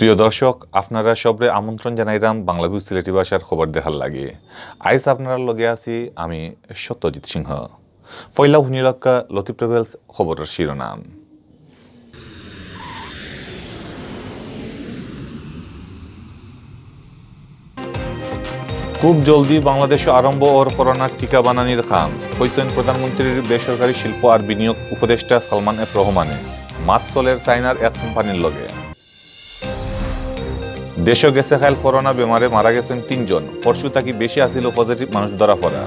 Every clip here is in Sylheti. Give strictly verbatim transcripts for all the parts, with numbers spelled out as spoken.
প্রিয় দর্শক, আপনারা সবরে আমন্ত্রণ জানাইরাম বাংলা ভিউ সিলেটি ভাষার খবর দেখার লাগি। আইজ আপনারার লগে আছি আমি সত্যজিৎ সিংহ। পয়লা হুনিলাউক্কা লতিফ ট্রাভেলস খবরর শিরোনাম। খুব জলদি বাংলাদেশো আরম্ভ অর করোনার টিকা বানানির কাম, কইছইন প্রধানমন্ত্রীর বেসরকারি শিল্প আর বিনিয়োগ উপদেষ্টা সালমান এফ রহমানে। মাত চলের চাইনার এক কোম্পানির লগে। দেশো গেছে কাইল করোনা বেমারে মারা গেছইন তিনজন, পরশু থাকি বেশি আছিল পজিটিভ মানুষ ধরা পড়া।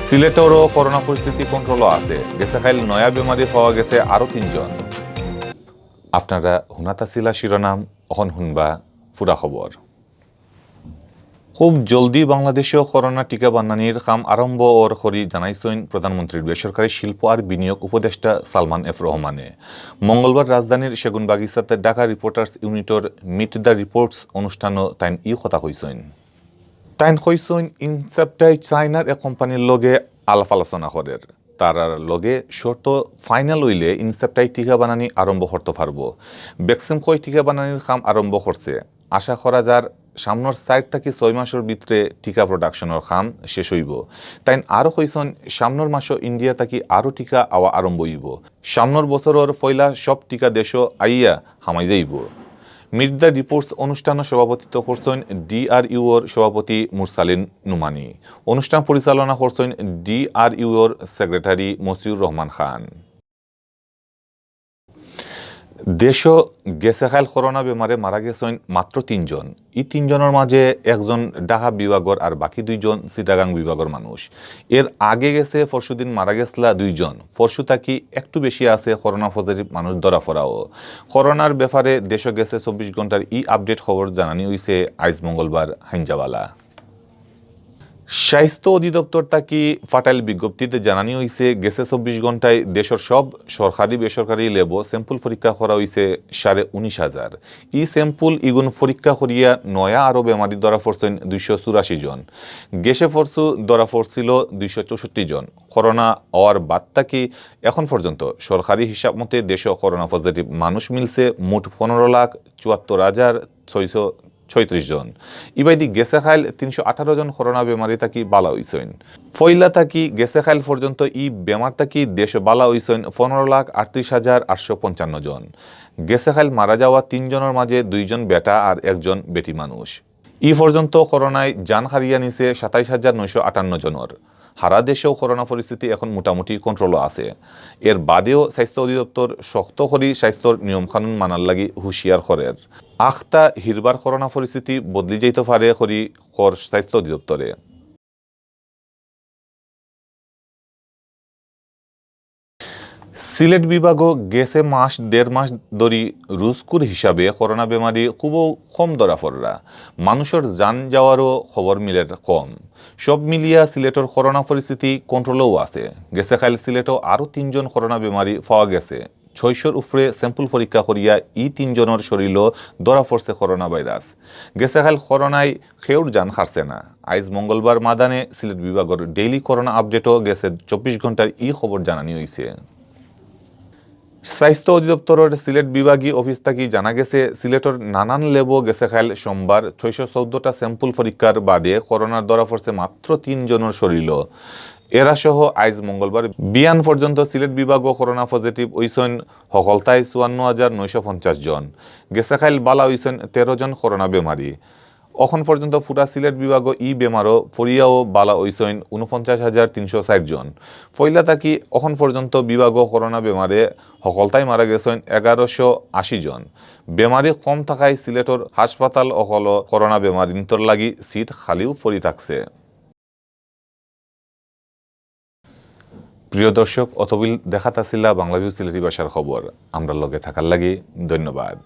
সিলেটরও করোনা পরিস্থিতি কন্ট্রোলো আছে, গেছে কাইল নয়া বেমারি পাওয়া গেছে আরও তিনজন। আপনারা হুনাত আছিলা শিরোনাম, অখন হুনবা পুরা খবর। খুব জলদি বাংলাদেশো করোনা টিকা বানানির কাম আরম্ভ অর করি জানাইছইন প্রধানমন্ত্রীর বেসরকারি শিল্প আর বিনিয়োগ উপদেষ্টা সালমান এফ রহমানে। মঙ্গলবার রাজধানীর সেগুনবাগিচাতে ঢাকা রিপোর্টার্স ইউনিটর মিট দ্য রিপোর্টস অনুষ্ঠানো তাইন ই কথা কইছইন। তাইন কইছইন, ইনসেপ্টাই চাইনার এক কোম্পানির লগে আলাপ আলোচনা করের। তারার লগে শর্ত ফাইনাল অইলে ইনসেপ্টাই টিকা বানানি আরম্ভ করতো পারবো। বেক্সিমকোয় টিকা বানানির কাম আরম্ভ করছে। আশা করা যার সামনর চাইর থাকি ছয় মাসর ভিতরে টিকা প্রোডাকশনর কাম শেষ অইবো। তাইন আরও কইছইন, সামনর মাসো ইন্ডিয়া থাকি আরও টিকা আওয়া আরম্ভ অইবো। সামনর বছরর পয়লা সব টিকা দেশো আইয়া হামাই যাইবো। মিট দ্য রিপোর্টস অনুষ্ঠানো সভাপতিত্ব করছইন ডিআরইউর সভাপতি মুরসালিন নুমানি। অনুষ্ঠান পরিচালনা করছইন ডিআরইউর সেক্রেটারি মসিউর রহমান খান। দেশো গেছে কাইল করোনা বেমারে মারা গেছইন মাত্র তিনজন। ই তিনজনর মাঝে একজন ঢাকা বিভাগর আর বাকি দুইজন চিটাগাং বিভাগর মানুষ। এর আগে গেছে পরশুদিন মারা গেছলা দুইজন। পরশু থাকি একটু বেশি আছে করোনা পজিটিভ মানুষ ধরা পড়াও। করোনার ব্যাপারে দেশো গেছে চব্বিশ ঘন্টার ই আপডেট খবর জানানি অইছে আইজ মঙ্গলবার হাইঞ্জাবালা। স্বাস্থ্য অধিদপ্তর থাকি ফাটাইল বিজ্ঞপ্তিতে জানানি অইছে, গেছে চব্বিশ ঘন্টায় দেশর সব সরকারি বেসরকারি ল্যাবো স্যাম্পল পরীক্ষা করা অইছে সাড়ে উনিশ হাজার। ই স্যাম্পল ইগুন পরীক্ষা করিয়া নয়া আরও বেমারি ধরা পড়ছইন দুইশো চুরাশি জন। গেছে পরশু ধরা পড়ছিল দুইশো চৌষট্টি জন। করোনা অওয়ার বাদ থাকি এখন পর্যন্ত সরকারি হিসাব মতে দেশো করোনা পজিটিভ মানুষ মিলছে মোট পনেরো লাখ চুয়াত্তর হাজার ছয়শো ছয়ত্রিশ জন। ইবাদি গেছে কাইল তিনশো আঠারো জন করোনা বেমারি থাকি বালা অইছইন। পয়লা থাকি গেছে কাইল পর্যন্ত ই বেমার থাকি দেশো বালা অইছইন পনেরো লাখ আটত্রিশ হাজার আটশো পঞ্চান্ন জন। গেছে কাইল মারা যাওয়া তিনজনর মাঝে দুইজন বেটা আর একজন বেটি মানুষ। ই পর্যন্ত করোনায় জান হারিয়া নিছে সাতাইশ হাজার নয়শো আটান্ন জনর। হারা দেশেও করোনা পরিস্থিতি এখন মোটামুটি কন্ট্রোলো আছে। এর বাদেও স্বাস্থ্য অধিদপ্তর শক্ত করি স্বাস্থ্যর নিয়মকানুন মানার লাগি হুঁশিয়ার করের। আখতা হিরবার করোনা পরিস্থিতি বদলি যাইতো পারে করি কর স্বাস্থ্য অধিদপ্তরে। সিলেট বিভাগও গেছে মাস দেড় মাস ধরি রুজকুর হিসাবে করোনা বেমারি খুবও কম ধরা পড়রা। মানুষর জান যাওয়ারও খবর মিলের কম। সব মিলিয়া সিলেটর করোনা পরিস্থিতি কন্ট্রোলেও আছে। গেছে কাইল সিলেটও আরও তিনজন করোনা বেমারি পাওয়া গেছে। ছয়শোর উপরে স্যাম্পল পরীক্ষা করিয়া ই তিনজনর শরীরও ধরা পড়ছে করোনা ভাইরাস। গেছে কাইল করোনায় কেউর জান হারছে না। আইজ মঙ্গলবার মাদানে সিলেট বিভাগর ডেইলি করোনা আপডেটও গেছে চব্বিশ ঘন্টার ই খবর জানানি অইছে। স্বাস্থ্য অধিদপ্তরর সিলেট বিভাগীয় অফিস থাকি জানা গেছে, সিলেটর নানান ল্যাবও গেছে কাইল সোমবার ছয়শো চৌদ্দটা স্যাম্পল পরীক্ষার বাদে করোনার ধরা পড়ছে মাত্র তিন জনর শরীরও। এরা সহ আইজ মঙ্গলবার বিয়ান পর্যন্ত সিলেট বিভাগও করোনা পজিটিভ অইছইন হকলতায় চুয়ান্ন হাজার নয়শো পঞ্চাশ জন। গেছে কাইল বালা অইছইন তেরো জন করোনা বেমারি। অখন পর্যন্ত পুরা সিলেট বিভাগও ই বেমারও পড়িয়াও বালা অইছইন ঊনপঞ্চাশ হাজার তিনশো চাইর জন। পয়লা থাকি অখন পর্যন্ত বিভাগও করোনা বেমারে হকলতায় মারা গেছইন এগারোশো আশি জন। বেমারি কম থাকায় সিলেটর হাসপাতাল অকলো করোনা বেমারিন্তর লাগি সিট খালিও পড়ি থাকছে। প্রিয় দর্শক, অতবিল দেখাত আছিলা বাংলা ভিউ সিলেটি ভাষার খবর। আমরার লগে থাকার লাগি ধন্যবাদ।